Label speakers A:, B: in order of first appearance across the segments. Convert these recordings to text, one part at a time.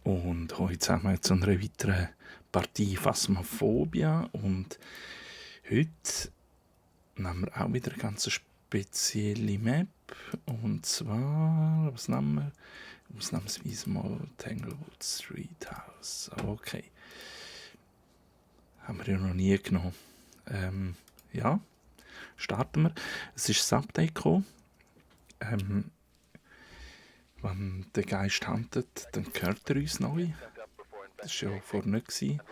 A: Und heute zusammen zu einer weiteren Partie Phasmophobia. Und heute nehmen wir auch wieder eine ganz spezielle Map. Und zwar, was nehmen wir? Ausnahmsweise mal Tanglewood Street House. Okay. Haben wir ja noch nie genommen. Ja, starten wir. Es ist das Update gekommen. Wenn der Geist handelt, dann hört er uns neu. Das war ja vorher nicht gewesen.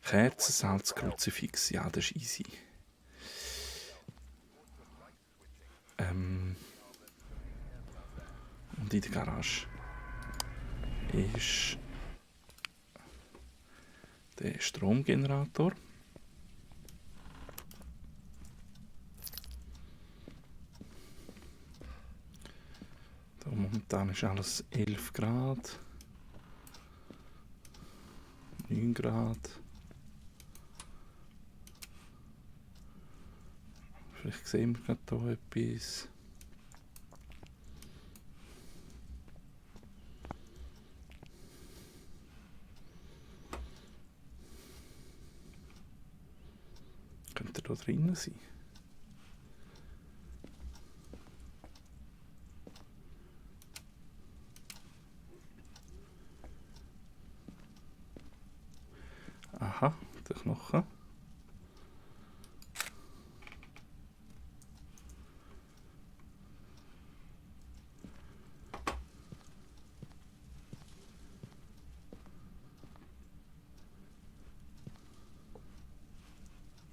A: Kerzen, Salz, Kruzifix, ja, das ist easy. Und in der Garage ist der Stromgenerator. Da momentan ist alles 11 Grad, 9 Grad. Vielleicht sehen wir gerade hier etwas. Könnte da drinnen sein? Aha, der Knochen.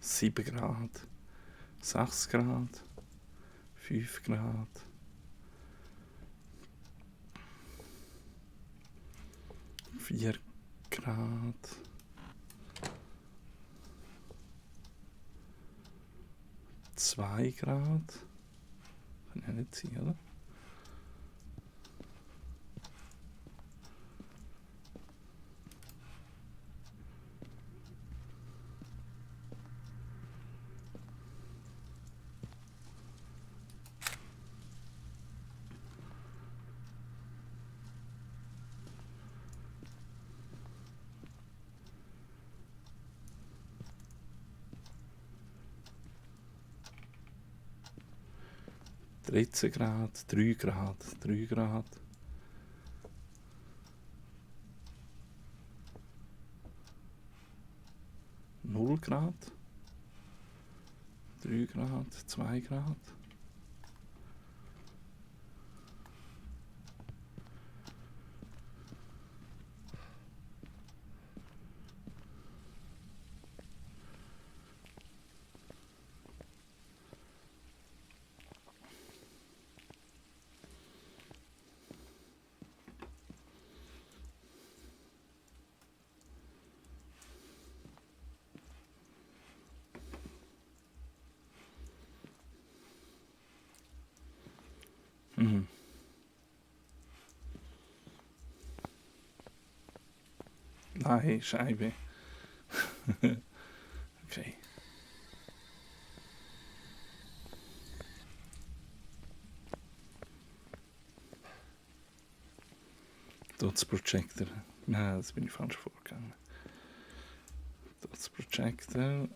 A: Sieben Grad, 6 Grad, 5 Grad. 4 Grad. 2 Grad. Kann ja nicht sein, oder? Dreizehn Grad, 3 Grad, 3 Grad. 0 Grad. 3 Grad, 2 Grad. Nein, Scheibe. Okay. Dots Projector. Nein, das bin ich falsch vorgegangen. Dots Projector.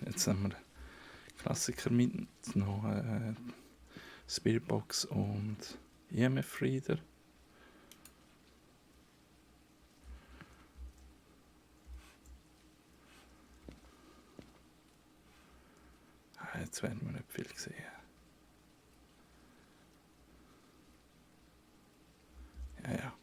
A: Jetzt haben wir Klassiker mit noch Spiritbox und EMF Reader. Jetzt werden wir nicht viel sehen. Ja.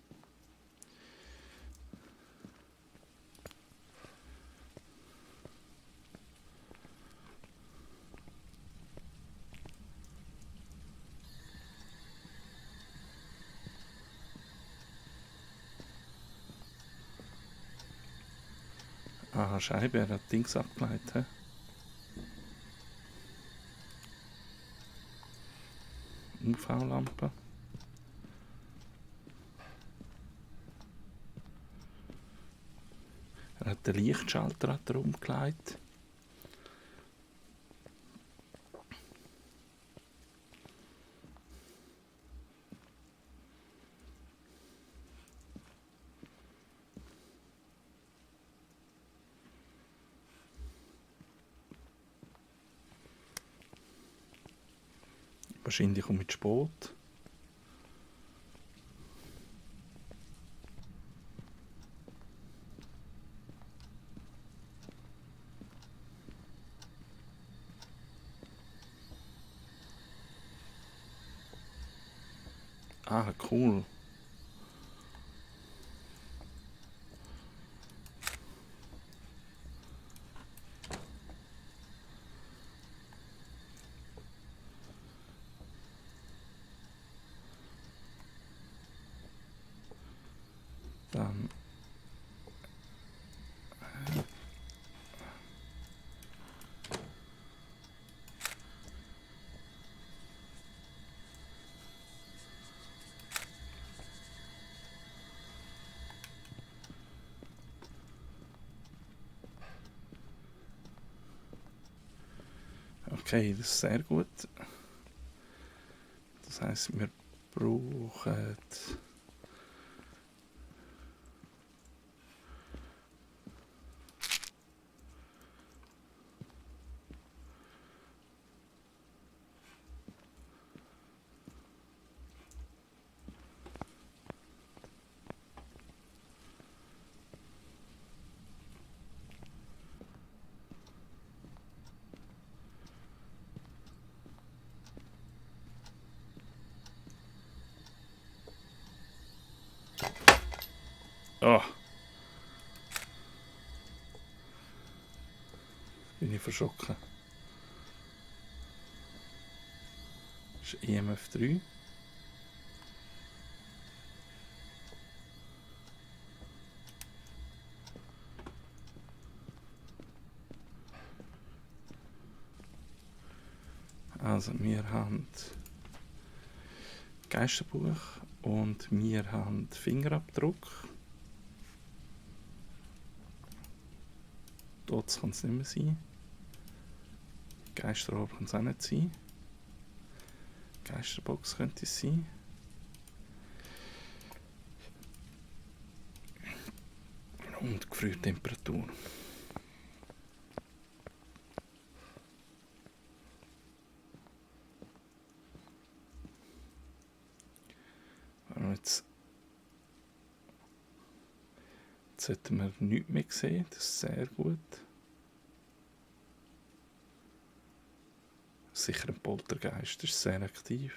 A: Ah, Scheibe, er hat Dings abgeleitet. He? UV-Lampe. Er hat den Lichtschalter umgelegt. Wahrscheinlich mit Sport. Ah, cool. Dann okay, das ist sehr gut. Das heisst, wir brauchen oh, bin ich verschrocken. Das ist EMF 3. Also wir haben Geisterbuch und wir haben Fingerabdruck. Dort kann es nicht mehr sein. Geisterorb kann es auch nicht sein. Geisterbox könnte es sein. Und Gefriertemperatur. Jetzt sollten wir nichts mehr sehen, das ist sehr gut. Sicher ein Poltergeist, das ist sehr aktiv.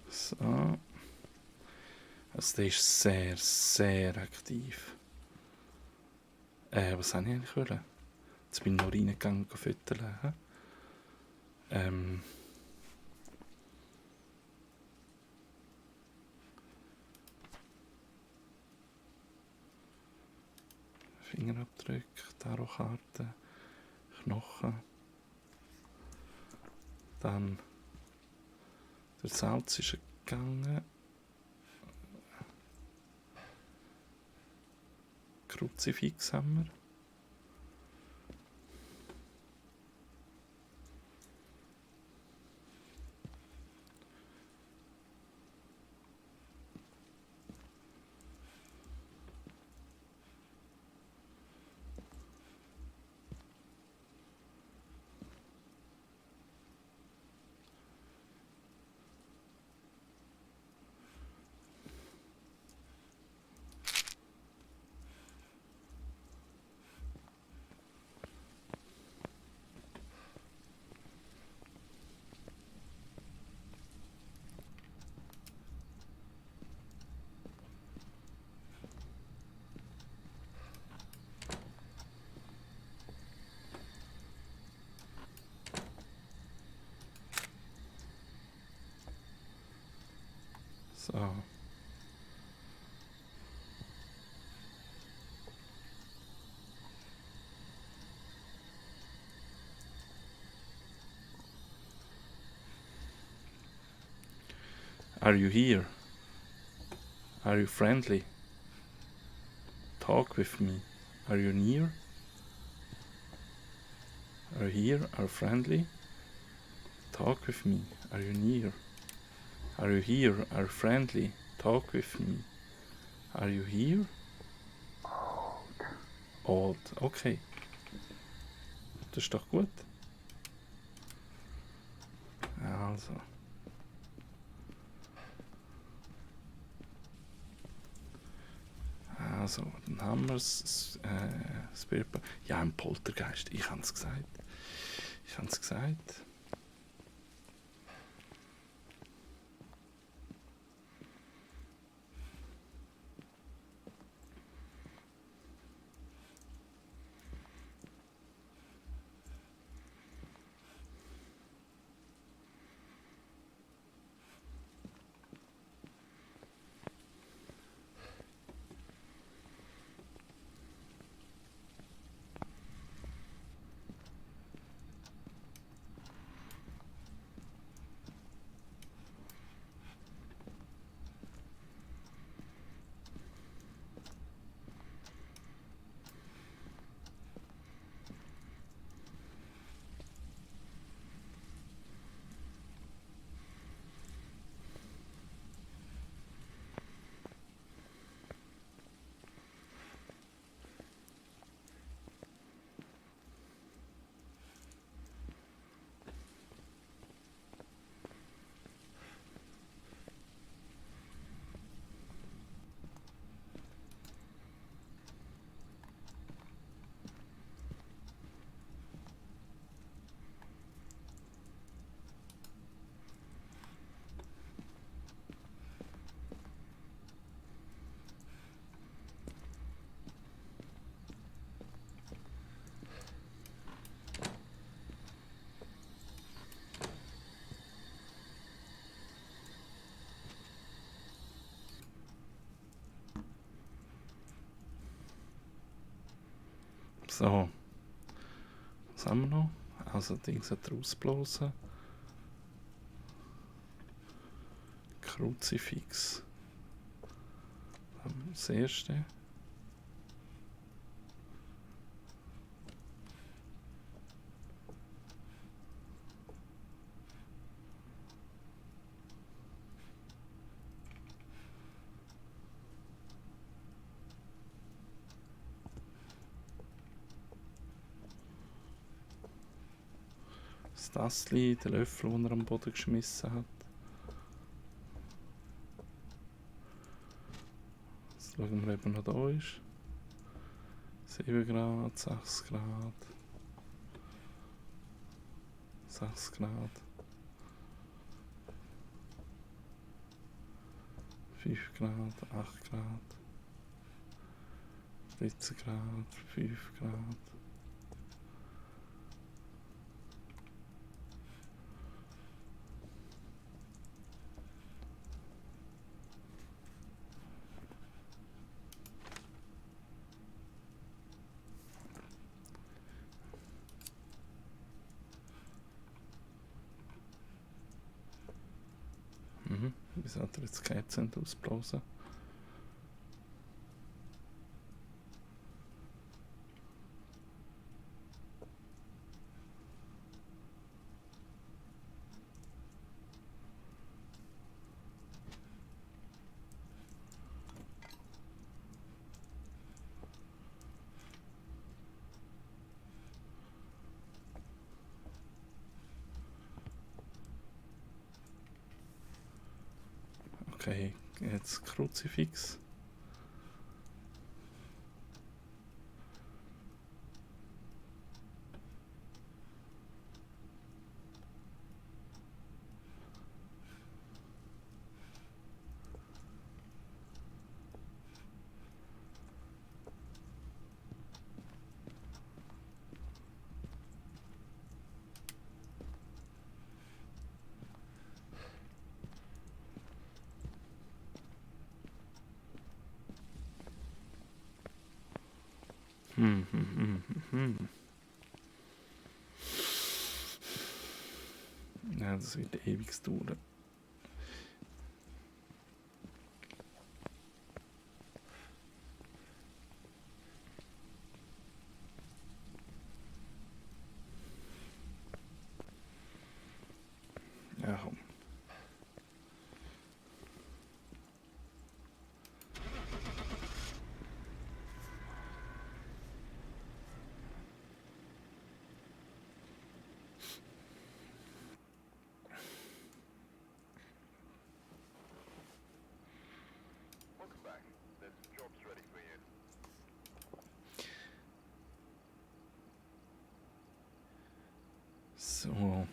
A: So. Also der ist sehr, sehr aktiv. Was habe ich eigentlich wollen? Jetzt bin ich noch reingegangen und füttern. Fingerabdrücke, Tarotkarte, Knochen. Dann der Salz ist gegangen. Kruzifix haben wir. So. Are you here? Are you friendly? Talk with me. Are you near? Are you here? Are you friendly? Talk with me. Are you near? Are you here? Are you friendly? Talk with me. Are you here? Old. Okay. Das ist doch gut. Also. Also, dann haben wir es. Ja, ein Poltergeist. Ich habe es gesagt. So. Was haben wir noch? Also, Dings hat rausblasen. Kruzifix. Das erste. Das Tassli, der Löffel, den er am Boden geschmissen hat. Jetzt schauen wir, ob er noch da ist. 7 Grad, 6 Grad. 6 Grad. 5 Grad, 8 Grad. 13 Grad, 5 Grad. Wieso hat er jetzt die Kerzen ausblasen? Okay, jetzt Kruzifix. Ja, das wird ewig dauern. Ja, komm. So.